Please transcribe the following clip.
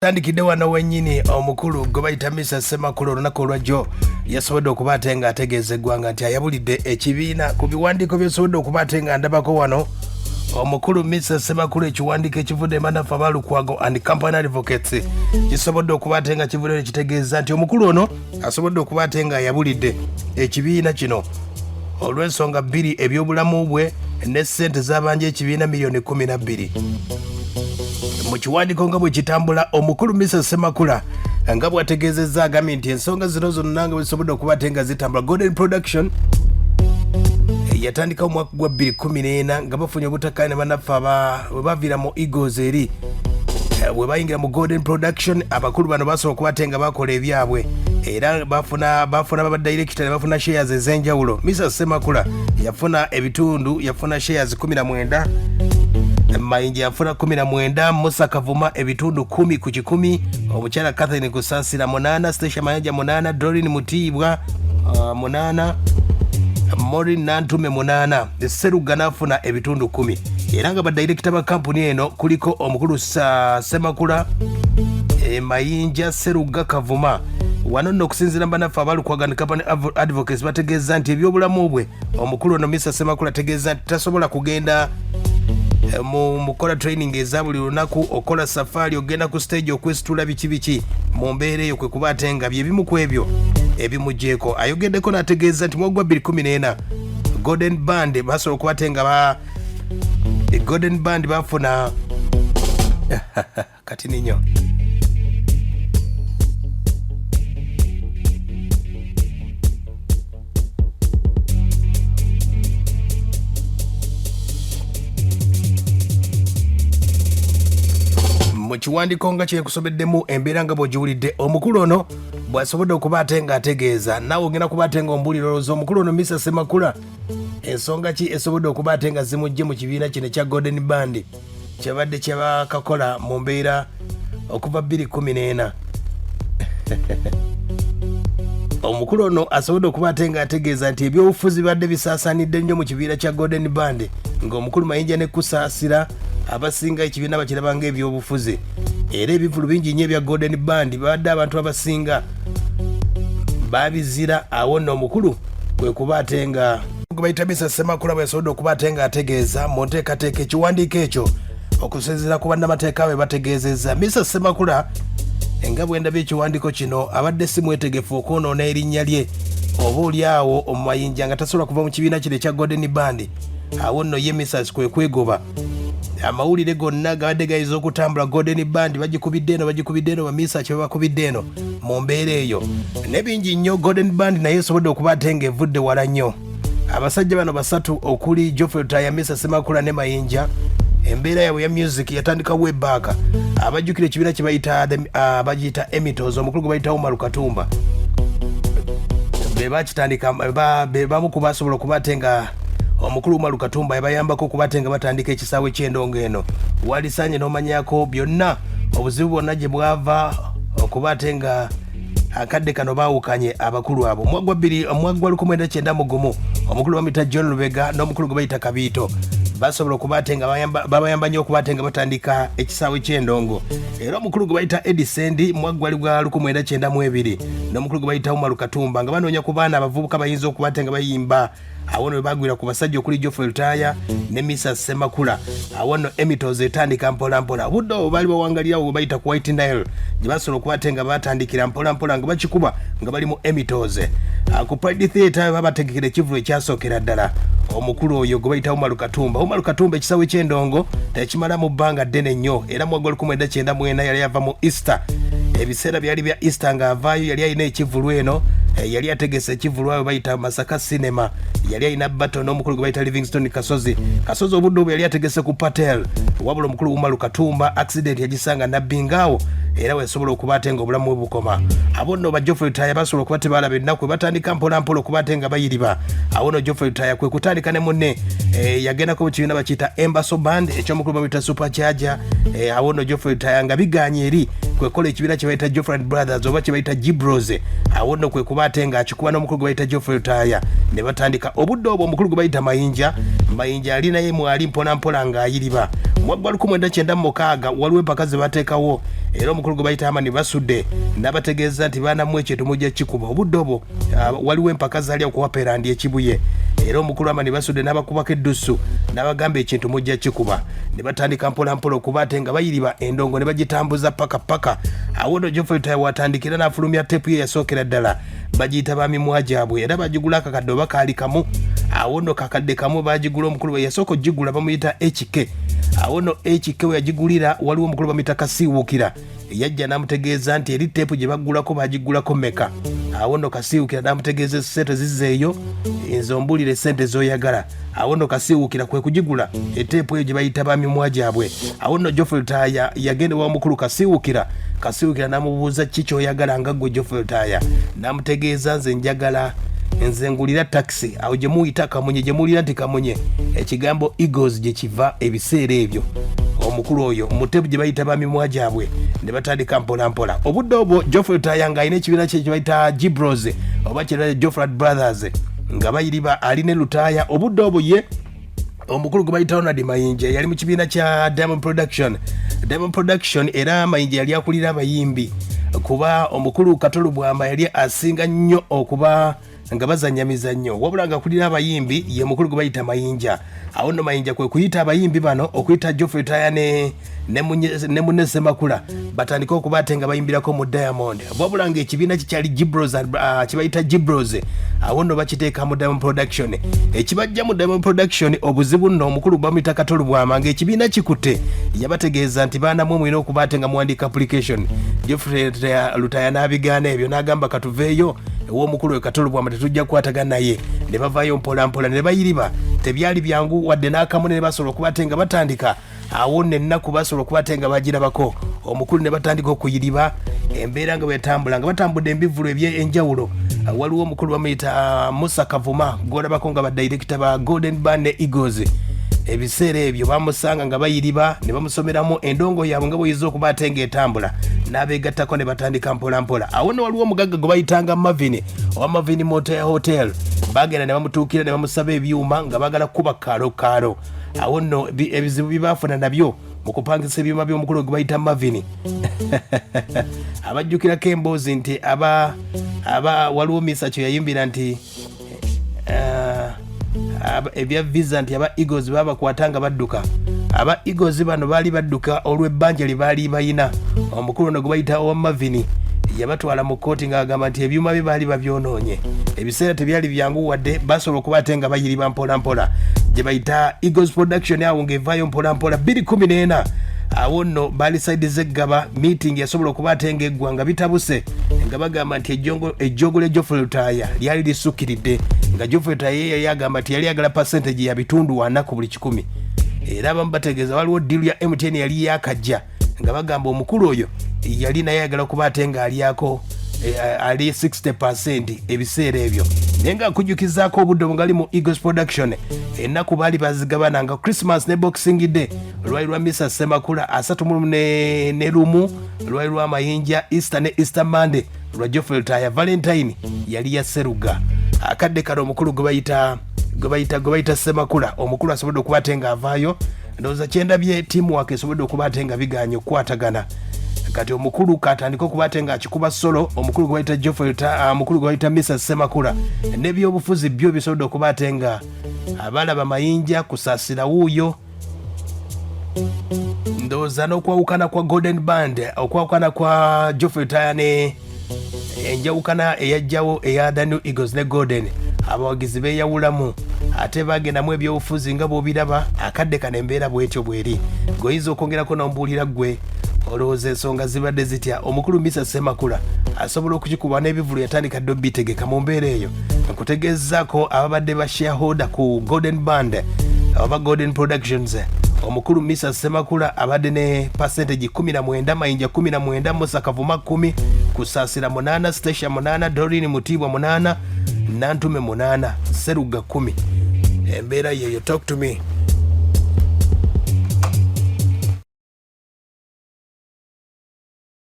Tandikidde wano wennyini omukulu gwe bayita Misa Ssemakula olunaku olwajjo yasobodde okuba ate nga ategeeza eggwanga nti ayabulidde ekibiina ku biwandiiko byesobodde okuba ate nga ndabako wano. Omukulu Misa Ssemakula ekiwandiiko ekivudde emanaffe aba Lukwago and Company Advocates kisobodde okuba ate nga kivudde nekitegeeza nti omukulu ono asobodde okuba ate nga ayabulidde ekibiina kino olw'ensonga bbiri, ebyobulamu bwe ne ssente z'abanja ekibiina miliyoni 12. Mu kiwandiiko nga bwe kitambula, omukulu Misa Ssemakula nga bw'ategeezezza agambye nti ensonga zino zonna nga bwezisobodde okuba ate nga zitambula, Golden Production yatandika omwaka gwa 2014 nga bafunye obutakkaanya ne bannaffe aba bwe baviira mu Eagles eri bwe bayingira mu Golden Production. Abakulu bano basobola okuba ate nga bakola ebyabwe era bafuna baba director ne bafuna shares ez'enjawulo. Mr Ssemakula yafuna ebitundu, yafuna shares 19, Mayinja yafuna 19, Musa Kavuma ebitundu 10%, omukyala Catherine Kusasira 8, Stacia Mayanja 8, Dorin Mutiibwa 8, Maureen Nantume 8, Seruga n'afuna ebitundu 10. Era nga badirekita ba kampuni eno kuliko omukulu Ssemakula, Mayinja, Seruga, Kavuma. Wano nno okusinziira banaffe aba Lukwago and Company Advocates bategeeza nti ebyobulamu bwe omukulu ono Mr Ssemakula ategeeza nti tasobola kugenda mu mukola training eza buli lunaku, okola safaari, ogenda ku stage, okwesitula, biki biki. Mu mbeera eyo kwe kuba ate nga byebimu ku ebyo ebimugyeko. Ayogeddeko n'ategeeza nti mwaka gwa 2014 Golden Band basobola okuba ate nga ba Golden Band bafuna kati ninyo. Mu kiwandiiko nga kyekusomeddemu embeera nga bw'ogiwulidde, omukulu ono bw'asobodde okuba ate ng'ategeeza, naawe ogenda kuba ate ng'ombuulira olowooza omukulu ono Misa Ssemakula ensonga ki esobodde okuba ate nga zimugye mu kibiina kino ekya Golden Band kyebadde kyebakakola mu mbeera okuva 2014. Omukulu ono asobodde okuba ate ng'ategeeza nti ebyobufuzi bibadde bisaasaanidde nnyo mu kibiina kya Golden Band, ng'omukulu Mayinja ne Kusaasira abasinga ekibiina bakiraba ng'ebyobufuzi, era ebivulu bingi nnyo ebya Golden Band babadde abantu abasinga babizira. Awo nno omukulu kwe kuba ate nga gwe bayita Misa Ssemakula bwe yasobodde okuba ate ng'ategeeza mu nteekateeka ekiwandiiko ekyo okusinziira ku bannamateeka bwe bategeezezza, Misa Ssemakula nga bwe ndabye ekiwandiiko kino abadde si mwetegefu okwonoona erinnya lye oba oli awo omumayinja nga tasobola kuva mu kibiina kino ekya Golden Band. Awo nno ye Misas kwe kwegoba. Amawulire gonna gabadde gayinza okutambula, Golden Band bagikubidde eno, bagikubidde eno, bamisa kye babakubidde eno. Mu mbeera eyo ne bingi nnyo, Golden Band naye esobodde okuba ate ng'evudde wala nnyo. Abasajja bano basatu okuli Geoffrey Lutaaya, Misa Ssemakula ne Mayinja, embeera yaabwe ya music yatandika way back. Abajjukira ekibiina kye bayita bagiyita Emitos, omukulu gwe bayita Umaru Katumba, be bakitandika, be bamu ku basobola okuba ate nga omukulu Umaru Katumba yabayambako okuba ate nga batandika ekisaawe ky'endongo eno. Walisanye n'omanyako byonna obuzibu bwonna gye bwava okuba ate nga akadde kano baawukanye abakulu abo. Omwaka gwa bbiri, omwaka gwa 1991, omukulu bamuyita John Lubega n'omukulu gwe bayita Kabiito basobola okuba ate nga babayamba nnyo okuba ate nga batandika ekisaawe ky'endongo. Era omukulu gwe bayita Eddie Sendi mwaka gwali gwa 1992 n'omukulu gwe bayita Umaru Katumba nga banoonya ku baana abavubuka bayinza okuba ate nga bayimba. Awo nno bagwira ku basajja okuli Geoffrey Lutaaya ne Misa Ssemakula. Awo nno Emitos etandika mpolampola. Obudde obwo baali bawangalirawo we bayita ku White Nile gye basobola okuba ate nga batandikira mpolampola nga bakikuba nga bali mu Emitos. Ku Pride Theatre babategekera ekivvulu ekyasookera ddala omukulu oyo gwe bayita Umaru Katumba. Umaru Katumba ekisaawe ky'endongo tekimala mu bbanga ddene nnyo, era mu mwaka gwa 1994 yali ava mu Easter, ebiseera byali bya Easter ng'avaayo, yali alina ekivvulu eno, yali ategese ekivvulu awo bayita Masaka Cinema. Yali alina battle n'omukulu gwe bayita Livingstone Kasozi. Kasozi obudde obwo yali ategese ku Patel, wabula omukulu Umaru Katumba accident yagisanga nabbingaawo era wesobola okuba ate nga obulamu bwe bukoma. Abo nno ba Geoffrey Lutaaya basobola okuba tebalaba ennaku, batandika mpola mpola okuba ate nga bayiriba. Awo nno Geoffrey Lutaaya kwe kutandika ne munne, yagendako mu kibiina bakiyita Embassy Band eky'omukulu bamuyita Supercharger. Awo nno Geoffrey Lutaaya nga biganye eri kwekola ekibiina kye bayita Geoffrey and Brothers oba kye bayita Gibros. Awo nno kwe kuba ate nga akikuba n'omukulu gwe bayita Geoffrey Lutaaya ne batandika. Obudde obwo omukulu gwe bayita Mayinja, Mayinja ali naye mwali mpolampola ng'ayiriba. Mwaka gwa 1996 waliwo empaka ze bateekawo era omukulu gwe bayita Amani Basudde n'abategeeza nti baana mmwe ekintu mujja kikuba. Obudde obwo waliwo empaka zaali okuwa Perandi e Kibuye era omukulu Amani Basudde n'abakubako eddusu n'abagamba ekintu mujja kikuba ne batandika mpolampola okuba ate nga bayiriba endongo ne bagitambuza paka paka. Awo nno Geoffrey Lutaaya watandikira n'afulumya teepu ye yasookera ddala bagiyita ba mimwa gyabwe era bagigula akakadde oba kaali kamu. Awo nno kakadde kamu bagigula, omukulu bwe yasooka okugigula bamuyita HK. Awo nno HK we yagigulira waliwo omukulu bamuyita Kasiiwuukira yajja n'amutegeeza nti eri teepu gye baggulako bagigulako meka. Awo nno Kasiiwuukira n'amutegeeza essente zizeeyo, nze ombuulire essente z'oyagala. Awo nno Kasiiwuukira kwe kugigula eteepu eyo gye bayita ba mimwa gyabwe. Awo nno Geoffrey Lutaaya yagenda ewa mukulu Kasiiwuukira, Kasiiwuukira n'amubuuza ki ky'oyagala nga ggwe Geoffrey Lutaaya, n'amutegeeza nze njagala nze ngulira takisi. Awo gye muyita Kamunye, gye muwulira nti Kamunye, ekigambo Eagles gye kiva ebiseera ebyo. Omukulu oyo mutebu gye bayita ba mimwa gyabwe ne batandika mpolampola. Obudde obwo Geoffrey Lutaaya ng'alina ekibiina kye kye bayita Gibros oba kye Geoffrey Brothers nga bayiriba ali ne Lutaaya. Obudde obwo ye omukulu gwe bayita Ronald Mayinja yali mu kibiina kya Diamond Production. Diamond Production era Mayinja yali akulira abayimbi kuba omukulu Kato Lubwama yali asinga nnyo okuba nga bazannya mizannyo, wabula nga akulira abayimbi ye mukulu gwe bayita Mayinja. Awo nno Mayinja kwe kuyita abayimbi bano okuyita Geoffrey Lutaaya ne munne Ssemakula batandike okuba ate nga bayimbirako mu Diamond, wabula nga ekibiina kikyali Gibros, kibayita Gibros. Awo nno bakiteeka mu Diamond Production. Ekibajja mu Diamond Production obuzibu nno omukulu bamuyita Kato Lubwama ng'ekibiina kikutte yabategeeza nti baana mwe mulina okuba ate nga muwandiika application. Geoffrey Lutaaya n'abigaana ebyo n'agamba katuveeyo ew'omukulu we Kato Lubwama tetujja kukwatagana naye, ne bavaayo mpolampola ne bayiriba. Tebyali byangu wadde n'akamu ne basobola okuba ate nga batandika. Awo nno ennaku basobola okuba ate nga bagirabako omukulu ne batandika okuyiriba embeera nga bwetambula nga batambudde ebivvulu eby'enjawulo. Waliwo omukulu bamuyita Musa Kavuma gwolabako nga badirekita ba Golden Band ne Eagles. Ebiseera ebyo bamusanga nga bayiriba ne bamusomeramu endongo yaabwe nga bweyinza okuba ate ng'etambula n'abeegattako ne batandika mpolampola. Awo nno waliwo omugagga gwe bayitanga Marvin owa Marvin Motel Hotel, bagenda ne bamutuukira ne bamusaba ebyuma nga bagala kukuba kaalo kaalo. Awo nno ebizibu bye baafuna nabyo mu kupangisa ebyuma by'omukulu gwe bayita Marvin. Abajjukirako emboozi nti aba waliwo misa kye yayimbira nti ebya visa nti aba Eagles babakwata nga badduka. Aba Eagles bano baali badduka olw'ebbanja lye baali bayina. Omukulu ono gwe bayita owa Marvin yabatwala mu kkooti ng'agamba nti ebyuma bye baali babyonoonye. Ebiseera tebyali byangu wadde basobola okuba ate nga bayiriba mpolampola gye bayita Eagles Production. Awo ng'evaayo mpolampola 2014 awo nno baali saidi z'eggaba meeting yasobola okuba ate ng'eggwa nga bitabuse nga bagamba nti ejjoogo lya Geoffrey Lutaaya lyali lisukkiridde, nga Geoffrey Lutaaya ye yali agamba nti yali ayagala percentage ya bitundu 40 ku buli 100. Era abamu bategeeza waliwo ddiiru ya MTN yali yakajja nga bagamba omukulu oyo yali naye ayagala kuba ate ng'alyako ali 60% ebiseera ebyo. Naye nga nkujjukizaako obudde obwo ngali mu Eagles Production, ennaku baali bazigabana nga Christmas ne Boxing Day lwali lwa Misa Ssemakula, 31 ne 1 lwali lwa Mayinja, Easter ne Easter Monday lwa Geoffrey Lutaaya, Valentine yali ya Sseruga. Akadde kano omukulu gwe bayita Ssemakula omukulu asobodde okuba ate ng'avaayo. Ndowooza kyendabye teamwork esobodde okuba ate nga biganye okukwatagana. Kati omukulu katandika okuba ate ng'akikuba solo, omukulu gwe bayita Geoffrey omukulu gwe bayita Misa Ssemakula n'ebyobufuzi byo bisobodde okuba ate nga abalaba Mayinja kusaasira wuuyo. Ndowooza n'okwawukana kwa Golden Band, okwawukana kwa Geoffrey Lutaaya ne enjawukana eyajjawo eya The New Eagles ne Golden, abawagizi beeyawulamu ate bagendamu ebyobufuzi nga bw'obiraba. Akadde kano embeera bwetyo bweri. Gweoyinza okwongerako n'ombuulira ggwe olowooza ensonga zibadde zitya? Omukulu Misa Ssemakula asobola okukikuba n'ebivulu yatandika dda obitegeka. Mu mbeera eyo nkutegeezaako ababadde ba shareholder ku Golden Band oba Golden Productions, omukulu Misa Ssemakula abadde ne percentage 19, Mayinja 19, Musa Kavuma 10, Kusaasira 8, Stacia 8, Doreen Mutiibwa 8, Nantume 8, Seruga 10. Embeera yeeyo. Talk to me.